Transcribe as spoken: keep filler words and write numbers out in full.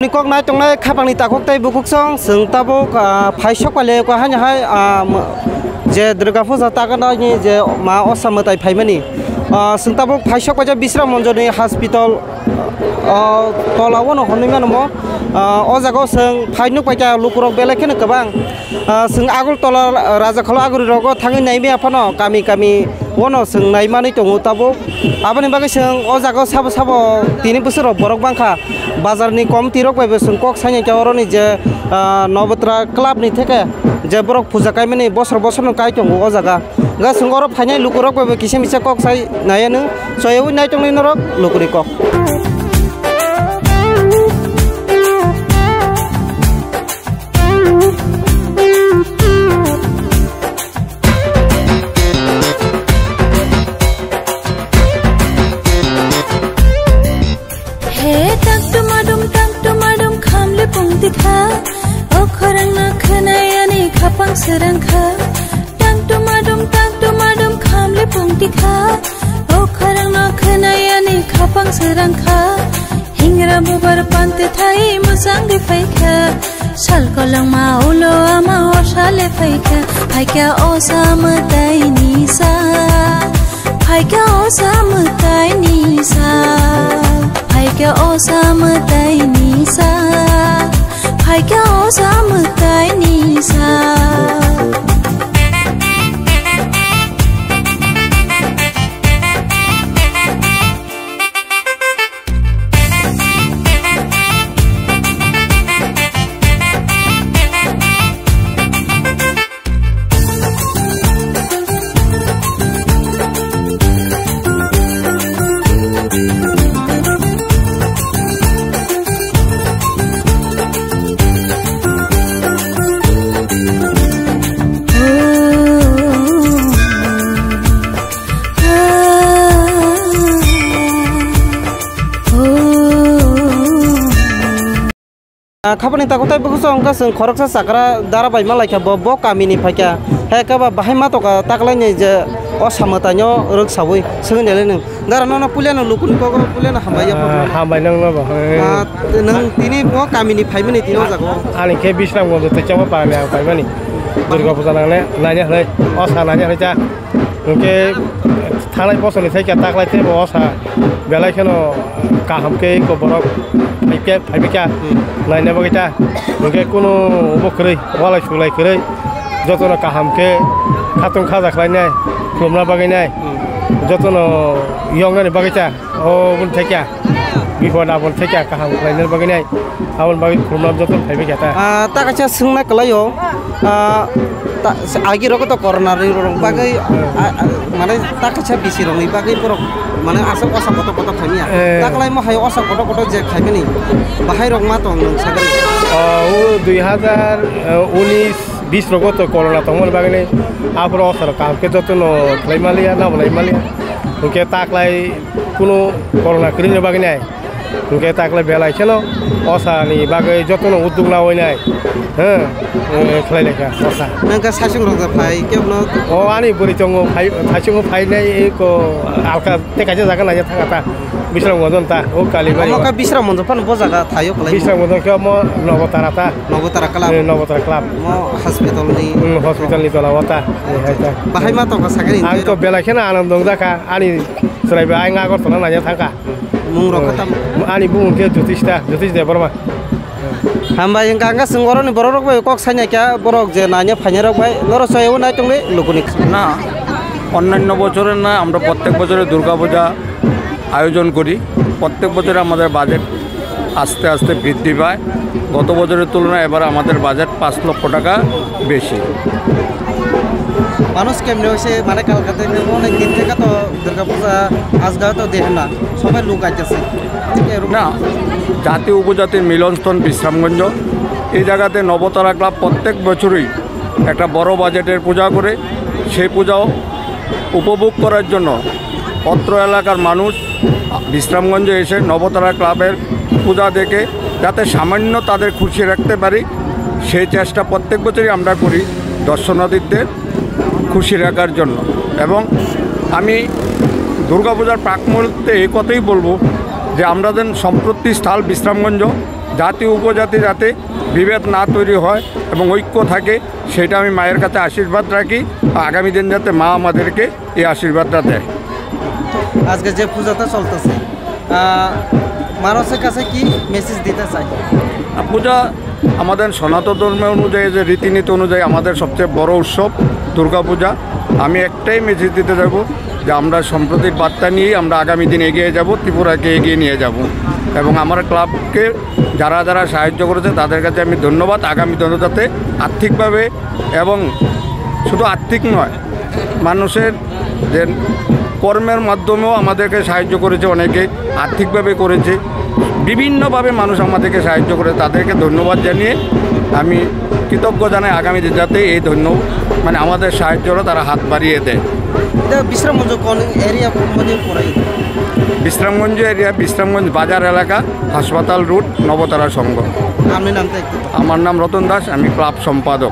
Kok nai tongnai khapangni takhuk tei bukhuksong, chwng tabuk, ah, phai sok pailai kha haino hai, ah, m-, je Durga Puja ta gana ni je ma osa mwtai phaimani. Ah, chwng tabuk phai sok paijak Bisram Monjoni hospital, ah, tola o no hwnwi mano mo. Ah, o jaga o chwng phai nuk paikha lukurok belai kheno kwbang. Ah, chwng Agartala, Rajakholo Aguri rogo thangwi naimaya phano kami kami o no chwng naimanwi tongo tabuk. Aboni bagwi chwng o jaga o sabo sabo tini bwswk rok borok bangkha. Bazar ni committee rok bai bo chwng kok sainai khe oro ni je, ah, Nobotra club ni theke je borok puja kaimani bosor bosor no kai tongo o jaga. Ga chwng oro phainai lukurok bai bo kisa misa kok sai nai ano. Soyaui nai tongnai norok lukuri kok. He tak tumadum tak tumadum khamle pungti kha. O khorang na khwnai ani khapang srang kha. Tak tumadum tak tumadum khamle pungti kha. O khorang na khwnai ani khapang srang kha. Hingra bubar pante thai musang di phaikha. Sal kolong ma ulo ama osa le phaikha. Phaikha osa mwtai ni sa. Phaikha osa mwtai ni sa. Phaikha osa mwtai ni sa. Phaikha osa mwtai ni sa. Ah, khapani takhuk tei bwkhwsong wngkha chwng khoroksa chakra dara bai malaikha bo, bo kamini phaikha. Hai khe ba bahai ma tongkha taklaini je o samwtaino rwksaui swngwi nailai nwng. Dara nono puilano lukuni kogo puilano hambai ya. Ah, hambai nangno bo. Ah, nwng tini bo kamini phaimani tini o jaga o. Ani khe Bisramganj tei Chakma parani ang phaimani. Durga puja nangne naina hwnwi, o sa naina hwnwi cha. Hwnkhe thanai bosorni thai kha taklai tei bo osa belai kheno kaham khe eko borok phai khe, phai kha naina bagwi ta. Hwnkhe kunu bo kwrwi, walai sulai kwrwi, jotono kaham khe khatung khaja khlainai, khulumna bagwi nai, jotono yoknani bagwi ta. O bun thekya. Bipod apod thekya kaham khlaina bagwi nai. Abon bagwi khulumna joto phaibai kha ta. Ah, ta kaisa swngna kwlaio. Ah, ta, agi rogo to corona ri rong bagwi, ah, ah, mane ta kaisa bisi rongni bagwi borok mane aswk osa kotor kotor khaimya. Eh. Ta kwlaimo hai osa kotor kotor je khaimani. Bahai rok ma tong nung sagri. Oh, o dui hazar unis bis rogo to corona tongmani bagwi nai. Aphuru osa rok kaham khe jotono khlai maliya, na bolai maliya. Hwnkhe ta kwlai kunu corona kwrwini bagwi nai. Hwnkhe ta kwlai belai kheno osani bagwi jotono udduk nawi nai. He, eh, khlai lai kha osa. Nang khe saichung rok da phai kebno? O ani bwrwi tongo, phai, saichungo phainai eko alka tei kaisa jaga naina thang kha ta. Bisramganj ta, o Kalibari. Omo khe Bisramganj phano bo jaga thaio kwlai. Bisramganj khe omo Nobotara ta. Nobotara Club. Eh, Nobotara Club. Mo hospital ni. Hmm, hospital ni tola o ta. Eh, hai ta. Bahai ma tongkha sakani. Ang to belai kheno anand wngjakha. Ani chwrai bai ang Agartala naina thangkha. Mung rok kha tamo? Ani bumung khe Jyotish ta, Jyotish Debbarma. Hambai wngkha, wngkha chwng oroni borok rok bai kok saina kya, borok je naina phaina rok bai, norok soyo nai tongwi lukuni. না, অন্যান্য বছরের নয়, আমরা প্রত্যেক বছরে দুর্গাপূজা আয়োজন করি। প্রত্যেক বছরে আমাদের বাজেট আস্তে আস্তে বৃদ্ধি পায়। গত বছরের তুলনায় এবার আমাদের বাজেট পাঁচ লক্ষ টাকা বেশি। মানুষ কেমনে হয়েছে, মানে, কালকাতে অনেক দিন থেকে তো দুর্গাপূজা আজকাল তো দেখে না, সবাই লোক আইতেছে। ঠিক এরকম। না, জাতি উপজাতির মিলনস্থল বিশ্রামগঞ্জ। এই জায়গাতে নবতারা ক্লাব প্রত্যেক বছরই একটা বড় বাজেটের পূজা করে। সেই পূজাও উপভোগ করার জন্য অত্র এলাকার মানুষ বিশ্রামগঞ্জে এসে নবতারা ক্লাবের পূজা দেখে যাতে সামান্য তাদের খুশি রাখতে পারি, সেই চেষ্টা প্রত্যেক বছরই আমরা করি দর্শনার্থীদের খুশি রাখার জন্য। এবং আমি দুর্গাপূজার প্রাক মুহূর্তে এই কথাই বলবো যে আমরা যেন সম্প্রতি স্থল বিশ্রামগঞ্জ জাতি উপজাতি যাতে বিভেদ না তৈরি হয় এবং ঐক্য থাকে, সেটা আমি মায়ের কাছে আশীর্বাদ রাখি। আগামী দিন যাতে মা আমাদেরকে এই আশীর্বাদটা দেয়। আজকে যে পূজাটা চলতেছে, আহ, মানুষের কাছে কি মেসেজ দিতে চাই? আহ, পূজা আমাদের সনাতন ধর্ম অনুযায়ী, যে রীতিনীতি অনুযায়ী আমাদের সবচেয়ে বড় উৎসব দুর্গাপূজা। আমি একটাই মেসেজ দিতে চাইবো যে আমরা সম্প্রীতির বার্তা নিয়েই আমরা আগামী দিন এগিয়ে যাব, ত্রিপুরাকে এগিয়ে নিয়ে যাব। এবং আমার ক্লাবকে যারা যারা সাহায্য করেছে তাদের কাছে আমি ধন্যবাদ। আগামী দিনে যাতে আর্থিকভাবে এবং শুধু আর্থিক নয়, মানুষের যে কর্মের মাধ্যমেও আমাদেরকে সাহায্য করেছে, অনেকে আর্থিকভাবে করেছে, বিভিন্নভাবে মানুষ আমাদেরকে সাহায্য করে, তাদেরকে ধন্যবাদ জানিয়ে আমি কৃতজ্ঞ জানাই। আগামী দিন যাতে এই ধন্য, মানে, আমাদের সাহায্যটা তারা হাত বাড়িয়ে দেয়। এটা বিশ্রামগঞ্জ কোন এরিয়া মধ্যে পড়ে? বিশ্রামগঞ্জ এরিয়া, বিশ্রামগঞ্জ বাজার এলাকা, হাসপাতাল রোড, নবতারা সংঘ। আপনি নামটা একটু? আমার নাম রতন দাস, আমি ক্লাব সম্পাদক।